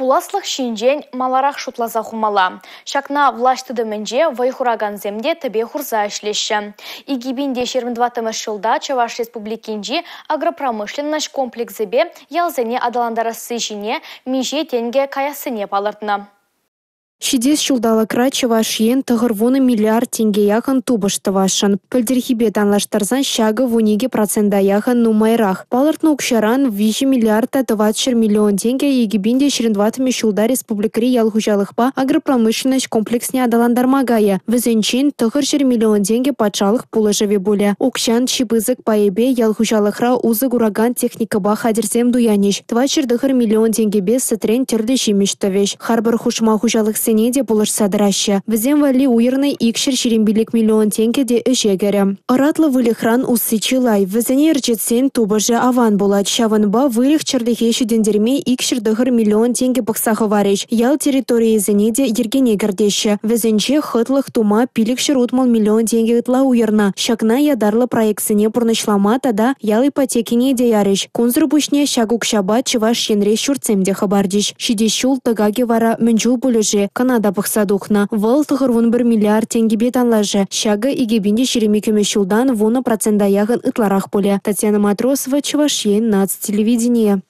Пуласлӑх ҫинчен маларах шутласа хумалла. Ҫакна влаҫ тытӑмӗнче вӑй хуракансем те тӗпе хурса ӗҫлеҫҫӗ. 2024 ҫулта Чӑваш Республикинчи агропромышленноҫ комплексӗпе ялсене аталантарасси ҫине миҫе тенкӗ каяссине палӑртнӑ. Ҫитес ҫулталӑкра Чӑваш Ен 90 миллиард тенке яхӑн тупӑш тӑвасшӑн. Пӗлтӗрхипе танлаштарсан ҫакӑ 12 процента яхӑн нумайрах. Палӑртнӑ укҫаран 3 миллиард та 400 миллион тенкӗ 2024-мӗш ҫулта республикӑри ял хуҫалӑхпа агропромышленноҫ комплексне аталантарма кайӗ. Вӗсенчен 900 миллион тенкӗ патшалӑх пулӑшӑвӗ пулӗ. Укҫан чи пысӑк пайӗпе ял хуҫалӑхра усӑ куракан техникӑпа хатӗрсем туянӗҫ. 409 миллион тенкӗпе сӗтрен тӗрлӗ ҫимӗҫ тӑвӗҫ. Харпӑр хушма хуҫалӑхсене те пулӑшса тӑраҫҫӗ. Вӗсем валли уйӑрнӑ 225 миллион тенкӗ те ӗҫе кӗрӗ. Ӑратлӑ выльӑхран усси чылай. Вӗсене ӗрчетсен тупӑшӗ аван пулать. Ҫавӑнпа выльӑх-чӗрлӗхе ҫитӗнтерме 209 миллион тенкӗ пӑхса хӑварӗҫ. Ял территорийӗсене те йӗркене кӗртеҫҫӗ. Вӗсенче хӑтлӑх тума 560 миллион тенкӗ ытла уйӑрнӑ. Ҫакна ятарлӑ проектсене пурнӑҫлама тата ял ипотекине те ярӗҫ. Кунсӑр пуҫне ҫак укҫапа Чӑваш Енре ҫуртсем те хӑпартӗҫ. Ҫитес ҫул тӑкакӗ вара мӗн чул пулӗ-ши? Кӑна та пӑхса тухнӑ. Вӑл 91 миллиард тенкӗпе танлашӗ. Ҫакӑ 2022 ҫултан 10 процента яхӑн ытларах пулӗ. Татьяна Матросова, Чӑваш Ен наци телевиденийӗ.